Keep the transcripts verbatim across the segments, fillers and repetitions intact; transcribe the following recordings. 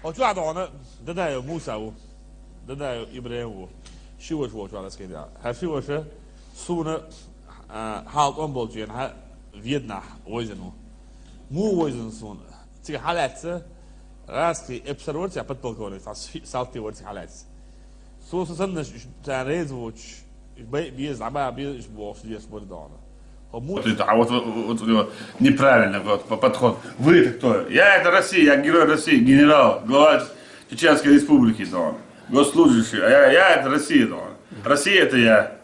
Оцу чохь догӀана Дадаев Муса ву, Дадаев ИбрахӀим ву. Ши ваша ву оцу чохь, аскерий. ХӀара ши ваша суна, а, хьалха тӀом болчу хенахь Веданахь вевзина ву. Муха вевзина суна? Цига хьалаьцна, гӀазкхийн эпсар вара цигахь, подполковник, цхьа с-, салти вара цига хьалаьцна. Цо сан саннаш, уьш царна реза воцуш, уьш байа беза, дӀабаха беза, уьш бохуш деш бара догӀана. ХӀо мо- Вот это, а вот, вот, вот у него неправильный вот по-, подход. Вы это кто? Я это Россия, я герой России, генерал, глава Чеченской Республики, догӀана. Госслужащий, а я, я это Россия, догӀана. Россия это я.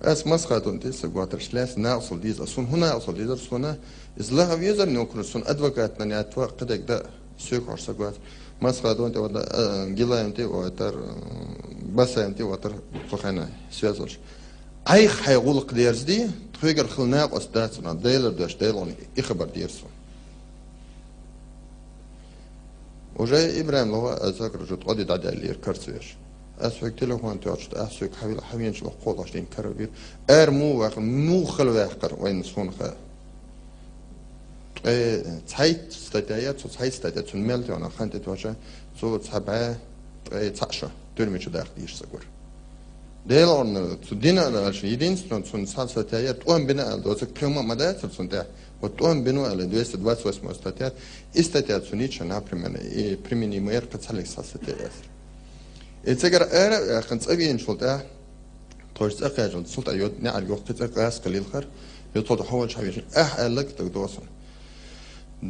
Ас Масхадон тӀе са готарш лаьцна, накъостал дийза. Ас суна хӀун накъостал дийзар, суна иза лаха везар нокура, суна адвокатна ятва кхидерг да соьга хьош са готар. Масхадон тӀе вада, а, Гилаевна тӀе ватар, а, Басаевна тӀе ватар, кху хенахь связь олуш. Айхьа хьайн гӀуллакх дерзаде, тхоьгара хила накъост дац, ма Делар дош, Делан и хабар дийр суна. Уже ИбрахӀим ло, аса кара жу ткъа де дӀадаьллера карцвеш. Ас хьоьга телефон тоьхча, ас хьоьга хьавила, хьавенча ло кхолаш дин каравира. Ара муха ваха, муха хала ваьккхара вайна суна хаьа. Ткъе цхьайтта статья яр, цу цхьайтта статья, цунна мел тоьхна хан тӀе тоьхча, цу цхьа бӀе ткъе цхьаъ шо туьрми чу даха дийша ца гур. Делан орна цу дина аьлла, единственное, цунна цхьа статья яр, тӀом бина аьлла, доцург пхима ма дацара цунна тӀехь. Вот тӀом бино аьлла, двести двадцать восьмой статья. И статья цунна йича, например, и применимо яр кхин цхьаллиг цхьа статья яцара. И цигара ара а ваьккхина цӀа веначул тӀаьхьа, тхойша цӀа кхаьчча, цул тӀаьхьа йо-, неӀарга йоху кхин цӀа къаьстина лилхар, йо, тхо хьо волчу хьан вешан, ахь аьлларг стаг доцурна.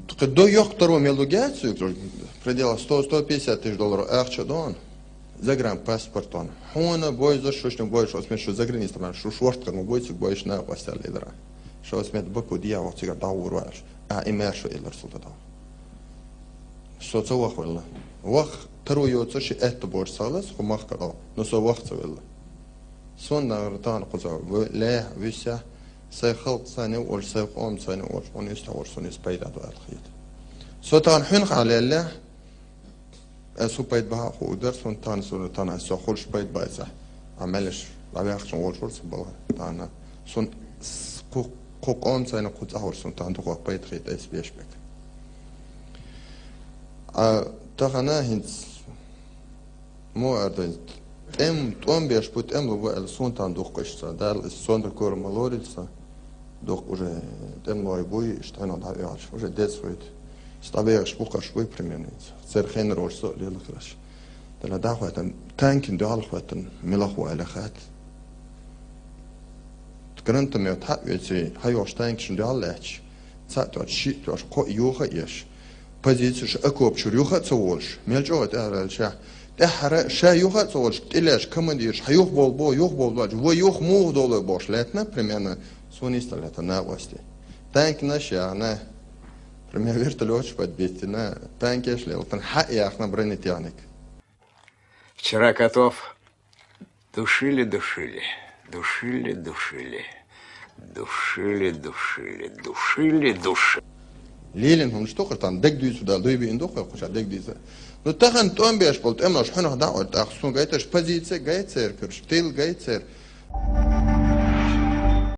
Кхин до йоккха таро мел ду геца, в пределах сто, сто пятьдесят тысяч долларов ахча дон. Загранпаспортон. Хьуна бойзуш, шушна бойзуш, оцу метта шу заграницаман, шу шортта хир ма бойцург бойзуш накъостал элира. Шу оцу метта Баку дехьа вахча цигара дӀагӀур ваьлаш. А, и мер шу элира султан. Со ца вахвелла. Вах таро йоцуш ши аьтта боцуш ца хилла, со хӀу махка дӀо. Но со вах ца велла. Сон нагара тахана кхуза в-, лехьа, вуьсехь, сайн халкъ сайна а волуш, сайн къоман сайна а волуш, хьуна иза тахана сон иза пайда ду аьлла хета. Со тахана хьуьнхахь леллехь, ас хӀу пайда бахьа а хуур дара, сон тахана, сон тахана ас со хуьлуш пайда бац ахь. Ахь мелаш дӀаваьккхачун волуш вара сан балха тахана. Сон с-, кху, кху къоман сайна кху цӀахь вара сон тахана дукха пайда хета ас беш бек. А тахана хӀинца Мо ардойн. ТӀем, тӀом беш бу, тӀем лу бу аьлла, суна тахана дукха иштта. Дала иза сонта кора ма лорийла сан. Дукха уже тӀем лой буй, иштта хьуьнах дӀа а оьгӀаш. Уже деза вайта. Иза дӀабехаш бу, кхаш буй, примерно иза. Церан хенара волуш со а лела хилаш. Дала дӀахӀоьттина, танкин дуьхьал хӀоьттина, милах ву аьлла хаьттина. Гранатомёт хьа а оьций, хьайогӀуш танкашна дуьхьал лаьтташ, цхьаъ тоьхча, шиъ тоьхча, кхоъ юха а еш, позицеш, окоп чуьра юха а ца волуш, мел чӀогӀа тӀаьхьара аьлча, тӀаьххьара ша юха а ца волуш, тӀелеш командирш, хьан юха болу бо, юха болу бо, вай юха муха долу бохуш лаьттина, примерно, суна йистина лаьттина накъостий. Танкаш яхна, примерно, вертолёташ подбитина, танкаш лелтина, хьа а яхна бронетехника. Вчера котов душили, душили, душили, душили, душили, душили, душили, душили. Лелина хӀуманаш тохар тан дег дуьйцу дала, дуй биъна духар кхуша дег дийца. Ну, тахана тӀом беш болу тӀемаш хьуьнах дӀа а оьтту, тӀаккха суна гайташ позиция гай церан куьрш, тил гай церан.